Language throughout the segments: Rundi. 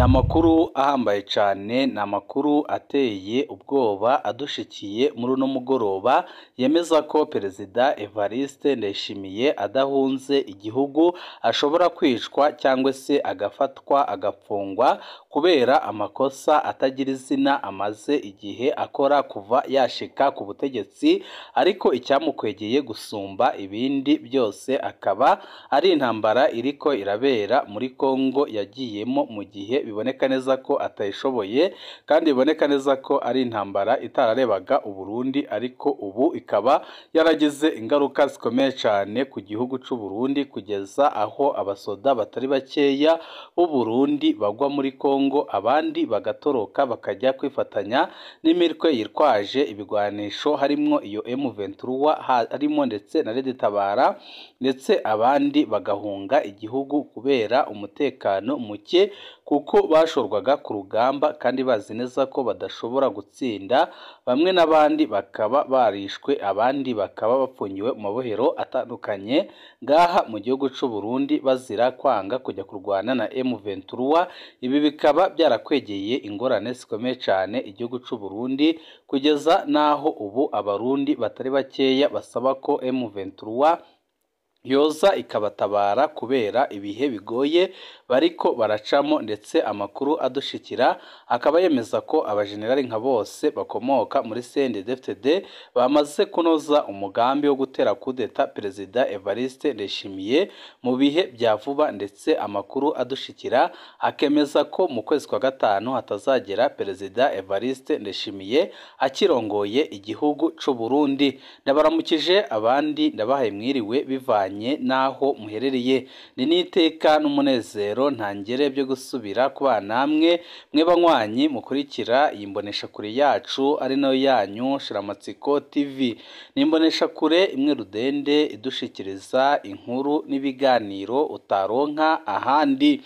Ni amakuru ahambaye cyane, ni amakuru ateye ubwoba adushikiye muri uno mugoroba, yemeza ko Perezida Evariste Ndayishimiye adahunze igihugu ashobora kwicwa cyangwa se agafatwa agafungwa kubera amakosa atagira izina amaze igihe akora kuva yashika ku butegetsi, ariko icyamukwegeye gusumba ibindi byose akaba ari intambara iriko irabera muri Kongo yagiyemo mu gihe biboneka neza ko atayishoboye, kandi biboneka neza ko ari intambara itararebaga Uburundi, ariko ubu ikaba yaragize ingaruka zikomeye cyane ku gihugu cy'u Burundi, kugeza aho abasoda batari bakeya b'u Burundi bagwa muri Kongo, abandi bagatoroka bakajya kwifatanya n'imitwe yitwaje ibigwanisho, harimo iyo M23, harimo ndetse na Red Tabara, ndetse abandi bagahunga igihugu kubera umutekano muke, kuko bashorwaga ku rugamba kandi bazi neza ko badashobora gutsinda, bamwe n'abandi bakaba barishwe, abandi bakaba bapfungiwe mu mabohero atandukanye ngaha mu gihugu cy'u Burundi bazira kwanga kujya kurwana na M23. Ibi bikaba byarakwegeye ingorane zikomeye cyane igihugu cy'u Burundi, kugeza n'aho ubu abarundi batari bakeya basaba ko M23 yoza ikabatabara kubera ibihe bigoye bariko baracamo, ndetse amakuru adushikira akaba yemeza ko abajenerali nka bose bakomoka muri CNDD-FDD bamaze kunoza umugambi wo gutera kudeta Perezida Evariste Ndayishimiye mu bihe bya vuba, ndetse amakuru adushikira akemeza ko mu kwezi kwa gatanu hatazagera Perezida Evariste Ndayishimiye akirongoye igihugu c'u Burundi. Ndabaramukije abandi ndabahaye mwiriwe bivanye naho muherereye, ni n'iteka n'umunezero ntangere byo gusubira kuba namwe mwe banywanyi mukurikira iyi mboneshakure yacu ari nayo yanyu Shiramatsiko TV. Ni imboneshakure imwe rudende idushikiriza inkuru n'ibiganiro utaronka ahandi.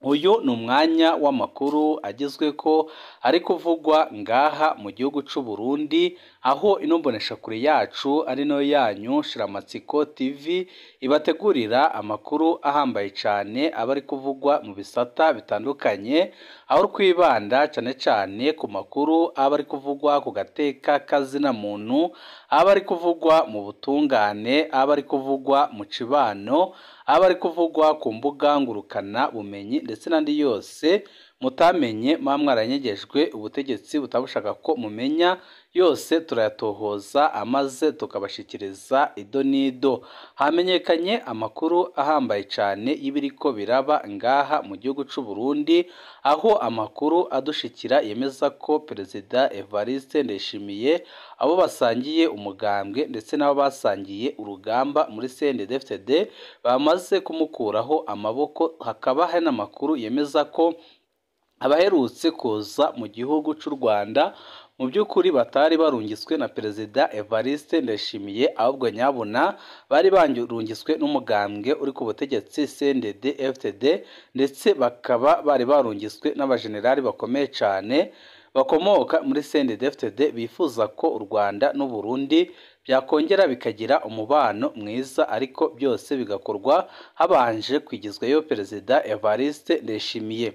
Uyu ni umwanya w'amakuru agezwe ko ari kuvugwa ngaha mu gihugu cy'u Burundi, aho ino mboneshakure yacu ari nayo yanyu Shiramatsiko TV ibategurira amakuru ahambaye cyane aba ari kuvugwa mu bisata bitandukanye, aho twibanda cyane cyane ku makuru aba ari kuvugwa ku gateka kazina muntu, aba ari kuvugwa mu butungane, aba ari kuvugwa mu cibano, aba ari kuvugwa ku mbuga ngurukana bumenyi, ndetse n'andi yose mutamenye muba mwaranyegejwe ubutegetsi butabushaka ko mumenya, yose turayatohoza amaze tukabashikiriza ido n'ido. Hamenyekanye amakuru ahambaye cyane y'ibiriko biraba ngaha mu gihugu cy'u Burundi, aho amakuru adushikira yemeza ko Perezida Evariste Ndayishimiye abo basangiye umugambwe ndetse n'abo basangiye urugamba muri CNDD-FDD bamaze kumukuraho amaboko. Hakaba hari n'amakuru yemeza ko abaherutse kuza mu gihugu cy'u Rwanda mu by'ukuri batari barungiswe na Perezida Evariste Ndayishimiye, ahubwo nyabuna bari barungiswe n'umugambwe uri ku butegetsi CNDD-FDD, ndetse bakaba bari barungiswe n'abajenerali bakomeye cyane bakomoka muri CNDD-FDD bifuza ko u Rwanda n'u Burundi byakongera bikagira umubano mwiza, ariko byose bigakorwa habanje kwigizwayo Perezida Evariste Ndayishimiye.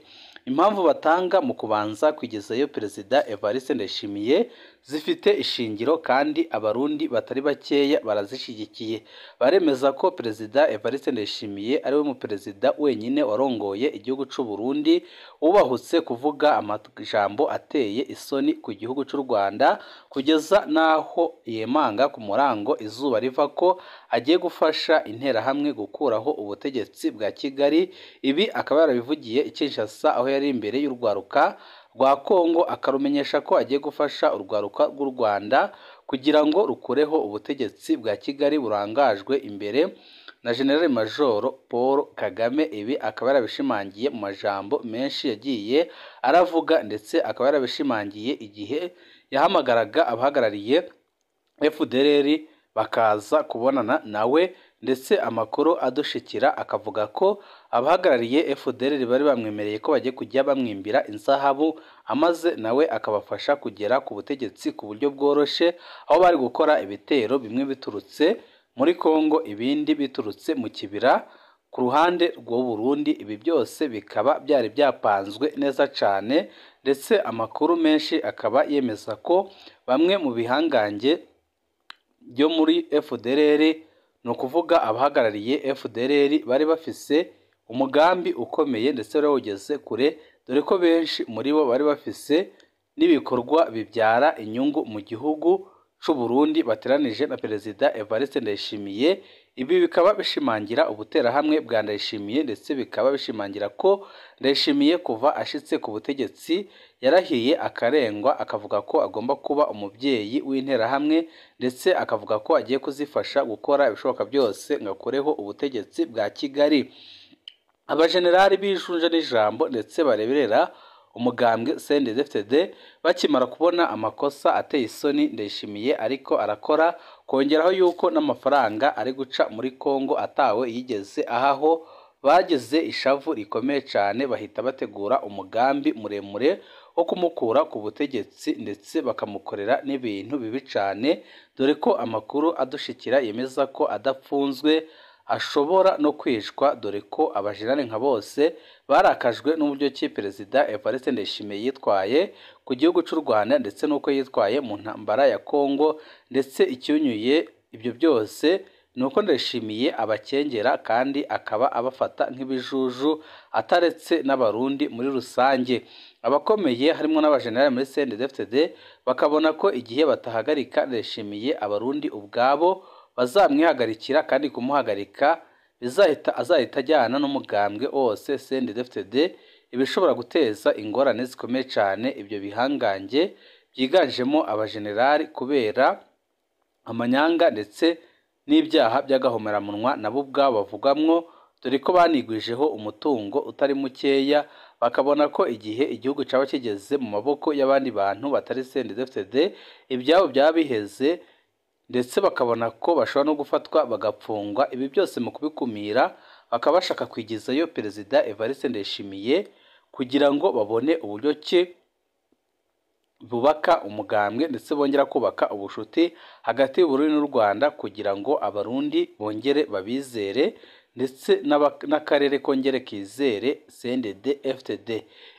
Impamvu batanga mu kubanza kwigezayo Perezida Evariste Ndayishimiye zifite ishingiro kandi abarundi batari bakeya barazishyigikiye. Baremeza ko Perezida Evariste Ndayishimiye ari we muperezida wenyine warongoye igihugu cy'u Burundi wubahutse kuvuga amajambo ateye isoni ku gihugu cy'u Rwanda, kugeza n'aho yemanga ku murango izuba riva ko agiye gufasha interahamwe gukuraho ubutegetsi bwa Kigali. Ibi akaba yarabivugiye i Kinshasa aho yari imbere y'urwaruka rwa Kongo, akarumenyesha ko agiye gufasha urwaruka rw'u Rwanda kugira ngo rukureho ubutegetsi bwa Kigali burangajwe imbere na General Major Paul Kagame. Ibi akaba yarabishimangiye mu majambo menshi yagiye aravuga, ndetse akaba yarabishimangiye igihe yahamagaraga abahagarariye FDLR bakaza kubonana nawe, ndetse amakuru adushikira akavuga ko abahagarariye FDLR bari bamwemereye ko bagiye kujya bamwimbira inzahabu, amaze nawe akabafasha kugera ku butegetsi ku buryo bworoshe, aho bari gukora ibitero bimwe biturutse muri Kongo ibindi biturutse mu kibira Ku ruhande rw'u Burundi ibi byose bikaba byari byapanzwe neza cyane, ndetse amakuru menshi akaba yemeza ko bamwe mu bihangange byo muri FDLR, ni ukuvuga abahagarariye FDLR, bari bafise umugambi ukomeye ndetse wari wawugeze kure, dore ko benshi muri bo bari bafise n'ibikorwa bibyara inyungu mu gihugu c'u Burundi bateranije na Perezida Evariste Ndayishimiye. Ibi bikaba bishimangira ubuterahamwe bwa Ndayishimiye, ndetse bikaba bishimangira ko Ndayishimiye kuva ashitse ku butegetsi yarahiye akarengwa, akavuga ko agomba kuba umubyeyi w'interahamwe, ndetse akavuga ko agiye kuzifasha gukora ibishoboka byose ngo akureho ubutegetsi bwa Kigali. Abajenerali bijunje n'ijambo ndetse bareberera umugambwe CNDD-FDD bakimara kubona amakosa ateye isoni Ndayishimiye ariko arakora, kongeraho yuko n'amafaranga ari guca muri Kongo atawe yigeze ahaho, bagize ishavu rikomeye cyane, bahita bategura umugambi muremure wo kumukura ku butegetsi, ndetse bakamukorera n'ibintu bibi cyane, dore ko amakuru adushikira yemeza ko adapfunzwe ashobora no kwicwa, dore ko abajenerali nka bose barakajwe n'uburyo ki Perezida Evariste Ndayishimiye yitwaye ku gihugu cy'u Rwanda, ndetse n'uko yitwaye mu ntambara ya Kongo, ndetse icyunyuye ibyo byose ni uko Ndayishimiye abakengera kandi akaba abafata nk'ibijuju, ataretse n'Abarundi muri rusange. Abakomeye harimo n'abajenerali muri CNDD-FDD bakabona ko igihe batahagarika Ndayishimiye, Abarundi ubwabo bazamwihagarikira, kandi kumuhagarika bizahita azahita ajyana n'umugambwe wose CNDD-FDD, ibishobora guteza ingorane zikomeye cyane ibyo bihangange byiganjemo abajenerali kubera amanyanga ndetse n'ibyaha by'agahomamunwa nabo ubwabo bavugamwo, dore ko banigwijeho umutungo utari mukeya, bakabona ko igihe igihugu cyaba kigeze mu maboko y'abandi bantu batari CNDD-FDD ibyabo byaba biheze, ndetse bakabona ko bashobora no gufatwa bagapfungwa. Ibi byose mu kubikumira bakaba bashaka kwigizayo Perezida Evariste Ndayishimiye kugira ngo babone uburyo ki bubaka umugambwe, ndetse bongera kubaka ubushuti hagati y'Uburundi n'u Rwanda, kugira ngo Abarundi bongere babizere, ndetse n'akarere kongere kizere CNDD-FDD.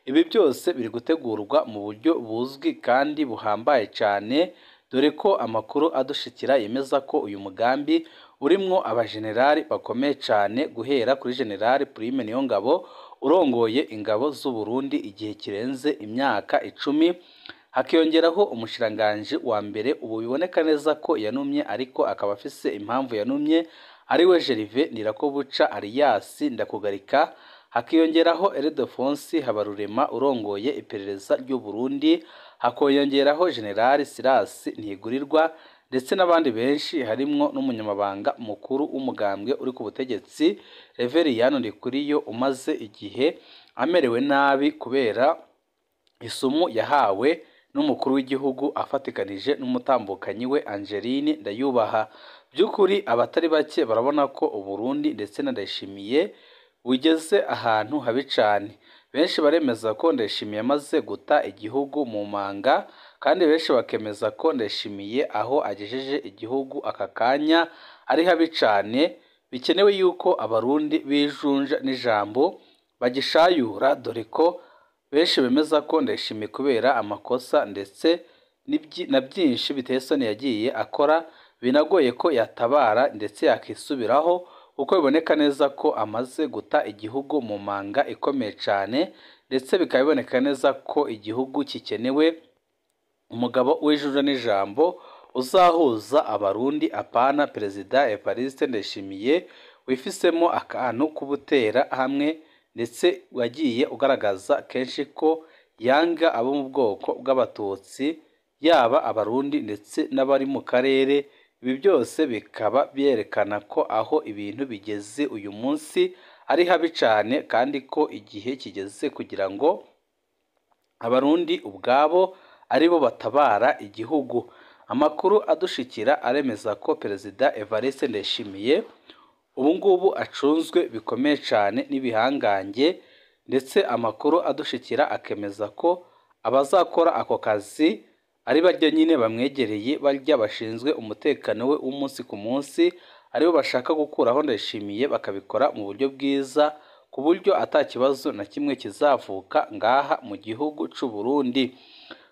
Ibi byose biri gutegurwa mu buryo buzwi kandi buhambaye cyane, dore ko amakuru adushikira yemeza ko uyu mugambi urimwo abajenerali bakomeye cyane, guhera kuri General Prime Niyongabo urongoye ingabo z'u Burundi igihe kirenze imyaka 10, hakiyongeraho umushikiranganji wa mbere ubu biboneka neza ko yanumye, ariko akaba afise impamvu yanumye, ariwe Gervais Ndirakobuca alias Ndakugarika, hakiyongeraho Ildefonse Habarurema urongoye iperereza ry'u Burundi, hakiyongeraho General Silas Ntigurirwa, ndetse n'abandi benshi harimwo n'umunyamabanga mukuru w'umugambwe uri ku butegetsi Reveriyano Ndikuriyo, umaze igihe amerewe nabi kubera isumu yahawe n'umukuru w'igihugu afatikanije n'umutambukanyi we Angeline Ndayubaha. By'ukuri abatari bake barabona ko Uburundi ndetse na Ndayishimiye bugeze ahantu habi cyane. Benshi baremeza ko Ndayishimiye amaze guta igihugu mu manga, kandi benshi bakemeza ko Ndayishimiye aho agejeje igihugu aka kanya ari habi cyane, bikenewe yuko Abarundi bijunja n'ijambo bagishayura, dore ko benshi bemeza ko Ndayishimiye kubera amakosa ndetse na byinshi biteye isoni yagiye akora, binagoye ko yatabara ndetse yakisubiraho, kuko biboneka neza ko amaze guta igihugu mu manga ikomeye cyane, ndetse bikaba biboneka neza ko igihugu gikenewe umugabo w'ijunja n'ijambo uzahuza Abarundi, apana Perezida Evariste Ndayishimiye wifisemo akantu k'ubutera hamwe, ndetse wagiye ugaragaza kenshi ko yanga abo mu bwoko bw'Abatutsi, yaba Abarundi ndetse n'abari mu karere. Ibi byose bikaba byerekana ko aho ibintu bigeze uyu munsi ari habi cyane, kandi ko igihe kigeze kugira ngo Abarundi ubwabo aribo batabara igihugu. Amakuru adushikira aremeza ko Perezida Evariste Ndayishimiye ubu ngubu acunzwe bikomeye cyane n'ibihangange, ndetse amakuru adushikira akemeza ko abazakora ako kazi ari barya nyine bamwegereye, barya bashinzwe umutekano we w'umunsi ku munsi, aribo bashaka gukuraho Ndayishimiye, bakabikora mu buryo bwiza ku buryo ata kibazo na kimwe kizavuka ngaha mu gihugu c'u Burundi.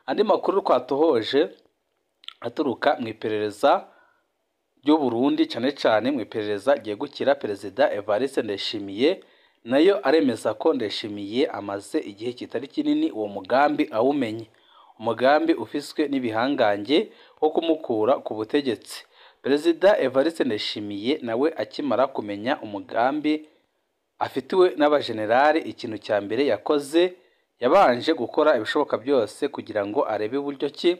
Andi makuru twatohoje aturuka mu iperereza ry'u Burundi, cane cane mu iperereza ryegukira Perezida Evariste Ndayishimiye, nayo aremeza ko Ndayishimiye amaze igihe kitari kinini uwo mugambi awumenye, umugambi ufiswe n'ibihangange wo kumukura ku butegetsi. Perezida Evariste Ndayishimiye nawe akimara kumenya umugambi afitiwe n'abajenerali, ikintu cya mbere yakoze yabanje gukora ibishoboka byose kugira ngo arebe uburyo ki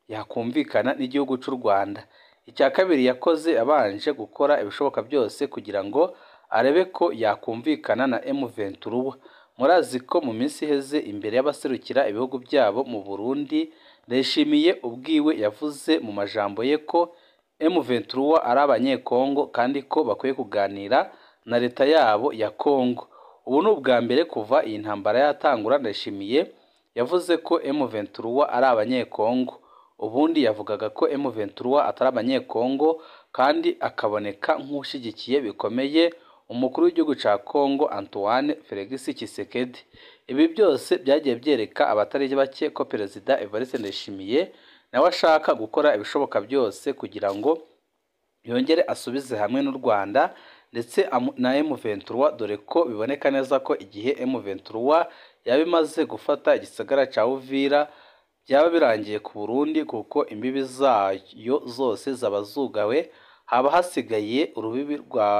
yakumvikana n'igihugu cy'u Rwanda. Icya kabiri yakoze, yabanje gukora ibishoboka byose kugira ngo arebe ko yakumvikana na M23. Murazi ko mu minsi iheze imbere y'abaserukira ibihugu byabo mu Burundi, Ndayishimiye ubwiwe yavuze mu majambo ye ko M23 ari abanyekongo kandi ko bakwiye kuganira na leta yabo ya Kongo. Ubu ni ubwa mbere kuva iyi ntambara yatangura Ndayishimiye yavuze ko M23 ari abanyekongo. Ubundi yavugaga ko M23 atari abanyekongo kandi akaboneka nk'ushyigikiye bikomeye umukuru w'igihugu ca Kongo Antoine Felix Tshisekedi. Ibi byose byagiye byereka abatari bake ko Perezida Evariste Ndayishimiye nawe ashaka gukora ibishoboka byose kugira ngo yongere asubize hamwe n'u Rwanda ndetse na M23, dore ko biboneka neza ko igihe M23 yaba imaze gufata igisagara ca Uvira byaba birangiye ku Burundi, kuko imbibi zayo zose zaba zugawe, haba hasigaye urubibi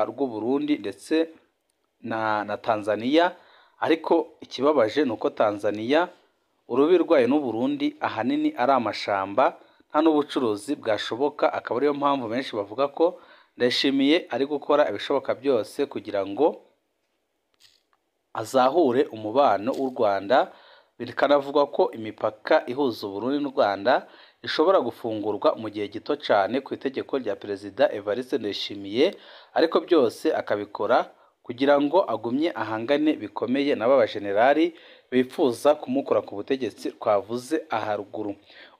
rw'u Burundi ndetse na Tanzania. Ariko ikibabaje ni uko Tanzania urubibi rwayo n'u Burundi ahanini ari amashamba, nta n'ubucuruzi bwashoboka. Akaba ariyo mpamvu benshi bavuga ko Ndayishimiye ari gukora ibishoboka byose kugira ngo azahure umubano w'u Rwanda. Bikanavugwa ko imipaka ihuza Uburundi n'u Rwanda ishobora gufungurwa mu gihe gito cyane ku itegeko rya Perezida Evariste Ndayishimiye, ariko byose akabikora kugira ngo agumye ahangane bikomeye n'aba bajenerali bifuza kumukura ku butegetsi twavuze aharuguru.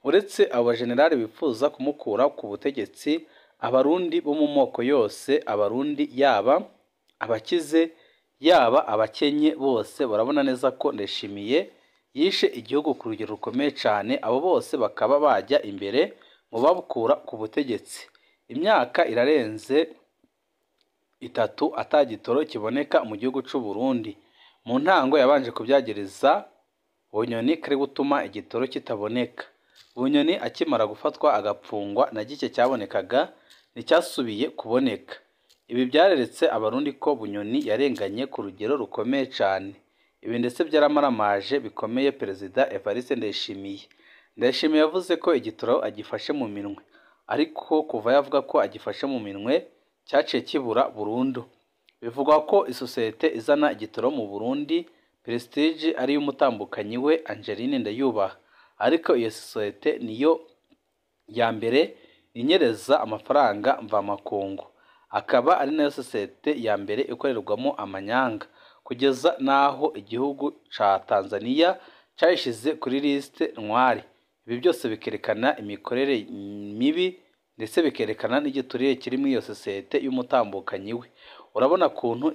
Uretse abo bajenerali bifuza kumukura ku butegetsi, abarundi bo mu moko yose, abarundi yaba abakize yaba abakenye bose barabona neza ko Ndayishimiye yishe igihugu ku rugero rukomeye cyane, abo bose bakaba bajya imbere mu babukura ku butegetsi. Imyaka irarenze 3 atagitoro kiboneka mu gihugu c'u Burundi. Mu ntango yabanje kubyagereza Bunyoni kari gutuma igitoro kitaboneka. Bunyoni akimara gufatwa agapfungwa na gike cyabonekaga nticyasubiye kuboneka. Ibi byareretse abarundi ko Bunyoni yarenganye ku rugero rukomeye cyane. Ibi ndetse byaramaramaje bikomeye Perezida Evariste Ndayishimiye. Ndayishimiye yavuze ko igitoro agifashe mu minwe, ariko kuva yavuga ko agifashe mu minwe cyaciye kibura burundu. Bivugwa ko isosiyete izana igitoro mu Burundi Prestige ari y'umutambukanyi we Angeline Ndayubaha, ariko iyo sosiyete niyo ya mbere inyereza amafaranga mvamakungu, akaba ari nayo sosiyete ya mbere ikorerwamo amanyanga, kugeza naho igihugu ca Tanzania cayishize kuri liste ntwari. Ibi byose bikerekana imikorere mibi ndetse bikerekana n'igiturire kiri muri iyo sosiyete y'umutambukanyi we. Urabona kuntu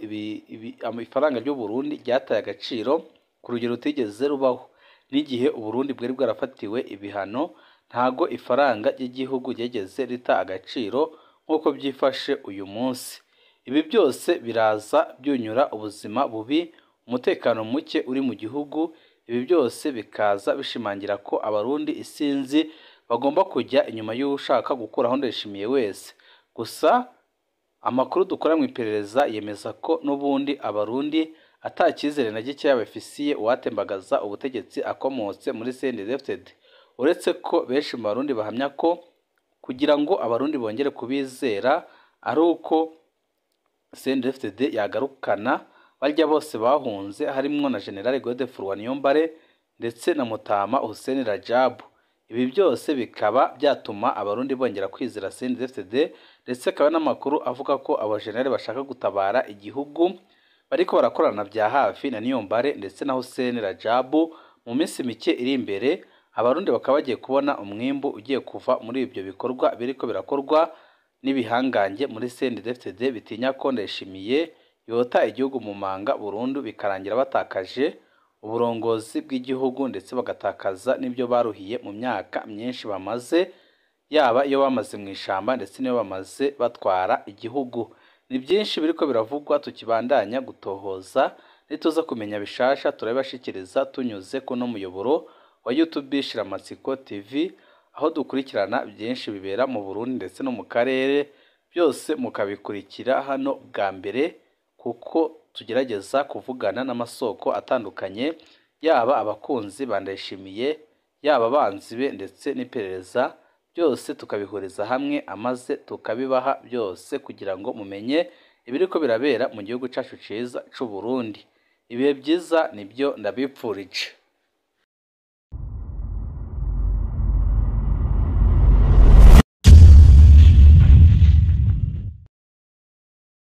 ifaranga ry'u Burundi ryataye agaciro ku rugero rutigeze rubaho. N'igihe u Burundi bwari bwarafatiwe ibihano, ntago ifaranga ry'igihugu ryigeze rita agaciro nk'uko byifashe uyu munsi. Ibi byose biraza byunyura ubuzima bubi, umutekano muke uri mu gihugu. Ibi byose bikaza bishimangira ko abarundi isinzi bagomba kujya inyuma y'ushaka gukuraho Ndayishimiye wese. Gusa amakuru dukora mu iperereza yemeza ko n'ubundi abarundi ata cyizere na gike bafisiye uwatembagaza ubutegetsi akomotse muri CNDD-FDD. Uretse ko benshi mu barundi bahamya ko kugira ngo abarundi bongere kubizera ari uko CNDD-FDD yagarukana barya bose bahunze, harimwo na General Godefroid Niyombare ndetse na Mutama Hussein Rajabu. Ibi byose bikaba byatuma abarundi bongera kwizera CNDD-FDD, ndetse akaba n'amakuru avuga ko abajenerali bashaka gutabara igihugu bariko barakorana bya hafi na Niyombare ndetse na Hussein Rajabu. Mu minsi mike iri imbere abarundi bakaba bagiye kubona umwimbu ugiye kuva muri ibyo bikorwa biriko birakorwa n'ibihangange muri CNDD-FDD bitinya ko Ndayishimiye yota igihugu mu manga burundu, bikarangira batakaje uburongozi bw'igihugu ndetse bagatakaza n'ibyo baruhiye mu myaka myinshi bamaze, yaba iyo bamaze mu ishamba ndetse n'iyo bamaze batwara igihugu. Ni byinshi biriko biravugwa tukibandanya gutohoza, nituza kumenya bishasha turabibashikiriza tunyuze kuno muyoboro wa YouTube Shiramatsiko TV, aho dukurikirana byinshi bibera mu Burundi ndetse no mu karere, byose mukabikurikira hano bwa mbere, kuko tugerageza kuvugana n'amasoko atandukanye, yaba abakunzi ba Ndayishimiye, yaba abanzi be ndetse n'iperereza, byose tukabihuriza hamwe amaze tukabibaha byose kugira ngo mumenye ibiriko birabera mu gihugu cacu ciza c'u Burundi. Ibihe byiza nibyo ndabipfurije.